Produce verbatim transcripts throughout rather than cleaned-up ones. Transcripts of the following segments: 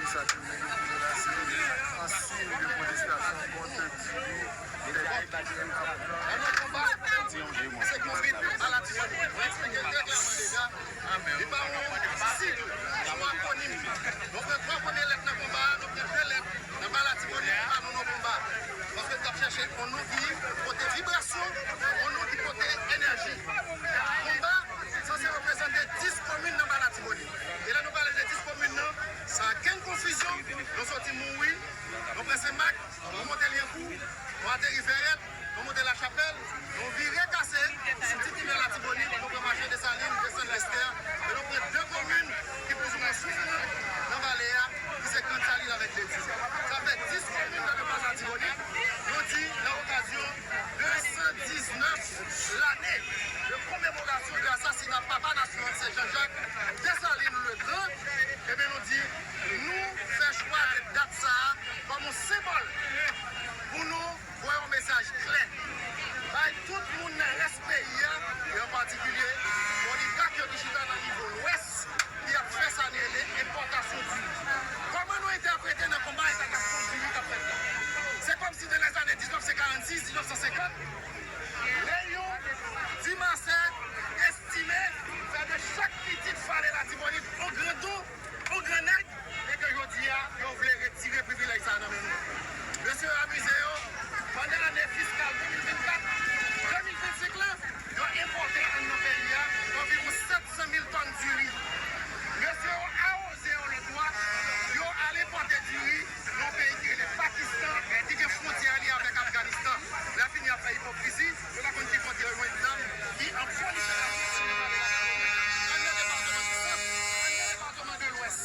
Sa ki vle di la, se an siy de pwotestasyon kont diri tèt ki ap pran. An nou konba, se konbit anba Latibonit. Mwen eksplike trè klèman deja. Li pa yon sig, se yon akwonim. Nou pran twa premye lèt nan konba a, nou pran de lèt anba Latibonit, li ba nou non konba. Paske n t ap chèche yon non ki pote vibrasyon, yon non ki pote enèji. Konba sanse reprezante dis komin nan ba Latibonit. E lè nou pale de dis komin nan, san okenn konfizyon, nou soti Mouri, nou pran Senmak, nou monte Lyankou, nou ateri Vèrèt, nou monte Lachapèl, nou vire kase sou ti timen Latibonit, nou pran mache Desalin, desann Lestè, e nou pran de komin ki plizoumwen soufran nan vale a, ki se Grann Salin avèk Ledi. Sa fè dis komin nan depa Latibonit, nou di nan okazyon de san diznèf lane de komemorasyon de asasina papa nasyon an, se Jean-Jacques Dessalines le Grand, ebyen nou di, nou fè chwa de dat sa a kòm yon senbòl pou nou voye yon mesaj klè bay tout moun nan rès peyi a, e an patikilye oligak yo ki chita nan nivo Lwès, ki ap fè sa n rele enpòtasyon diri. Kòman nou entèprete nan konba enpòtasyon diri k ap fèt la? Se kòmsi nan lèzane diznèf san karannsis, diznèf san senkant, Léon Dumarsais estime fè de chak pitit vale Latibonit yon gran don, yon gran nèg, e ke jodi a, yo vle retire privilèj sa a nan men nou. Mesye yo amize yo, pandan ane fiskal de mil vennkat, de mil vennsenk la, yo enpòte anndan peyi a anviwon sèt san mil tòn diri. Mesye yo awoze yo lòt bò, yo al enpòte diri nan yon peyi ki rele Pakistan, ki gen fwontyè li avèk Afganistan. Lè fini ap fè ipokrizi, yo pa konn ki kote yo jwenn zam ki an pwoliferasyon nan vale Latibonit, an nan depatman di Sant, an nan depatman de Lwès.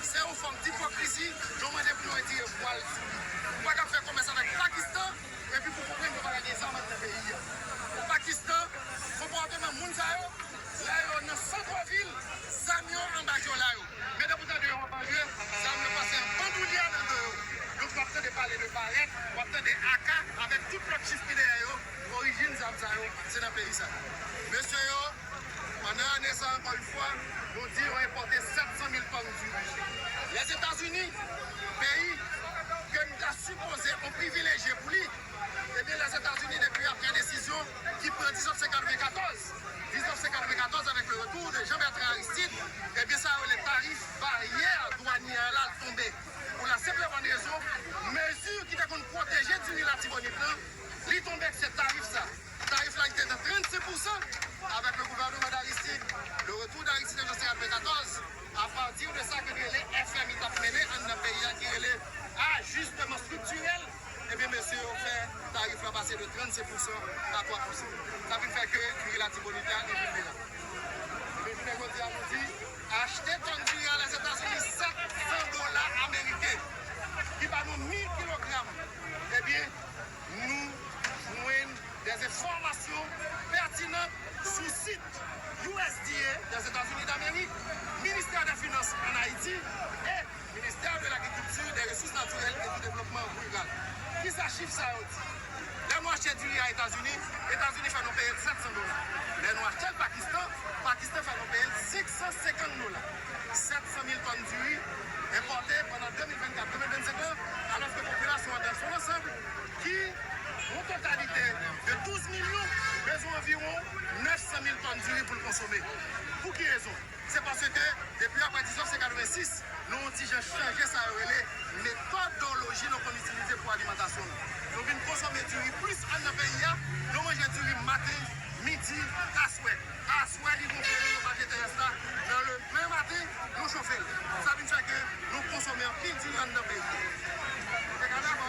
Se yon fòm dipokrizi, nou mande pou yo retire vwal sou li. Ou pa ka fè komès avèk Pakistan, epi pou konprann yo pa ka gen zam anndan peyi a. Pakistan, konpòteman moun sa yo, lè yo nan sant vil, zam yo anba djòla yo. Men depi w tande yo an banlye, zam yo pase an bandoulyè nan do yo. Donk, w ap tande pale de barèt, w ap tande aka, avèk tout lòt chif ki dèyè yo, orijin zam sa yo, se nan peyi sa. Mesye yo, pandan ane sa, ankò yon fwa, nou di yo enpòte sèt san mil tòn diri. Lèzetazini, peyi ke n ta sipoze yon privilejye pou li, ebyen, Lèzetazini, depi apre desizyon ki pran diznèf san katrevenkatòz, diznèf san katrevenkatòz, avèk le retour de Jean Bertrand Aristide, ebyen, sa yo rele tarif baryè dwanyè a la, l tonbe. Pou la senp e bòn rezon, mezi ki te konn pwoteje diri Latibonit lan, li tonbe ak se tarif sa. Tarif la ki te nan trannsenk pousan avèk le gouvènman d'Aristide, le retour d'Aristide de diznèf san katrevenkatòz, apati de sa ke n rele F M I t ap mennen anndan peyi a, ki rele ajisteman striktirèl, ebyen, mesye yo fè tarif la pase de trannsenk pousan a twa pousan. Sa vin fè ke diri Latibonit la, li vin vilnerab. Men jounen jodi a, nou di, achte tòn diri a Lèzetazini sèt san dola ameriken, ki ba nou mil kilogram. Ebyen, nou jwenn des enfòmasyon pètinan sou sit U S D A des États-Unis d'Amérique, Ministère des Finances en Haïti, e Ministère de l'Agriculture, des Ressources Naturelles et du Développement Rural. Kisa chif sa yo di? Lè nou achte diri a Etazini, Etazini fè nou peye l sèt san dola. Lè nou achte l Pakistan, Pakistan fè nou peye l senk san senkant dola. Sèt san mil tòn diri enpòte pandan de mil vennkat, de mil vennsenk lan, alòske popilasyon an dans son ansanm ki yon totalite de douz milyon bezwen anviwon nèf san mil tòn diri pou l konsome. Pou ki rezon? Se paske depi apre diznèf san katrevensis, nou yon ti jan chanje sa yo rele metòdoloji nou konn itilize pou alimantasyon nou. Nou vin konsome diri plis anndan peyi a, nou manje diri maten, midi, aswè. Aswè, li gonfle, nou pa jete rès la. Nan lemen maten, nou chofe l. Sa vin fè ke nou konsome anpil diri anndan peyi a.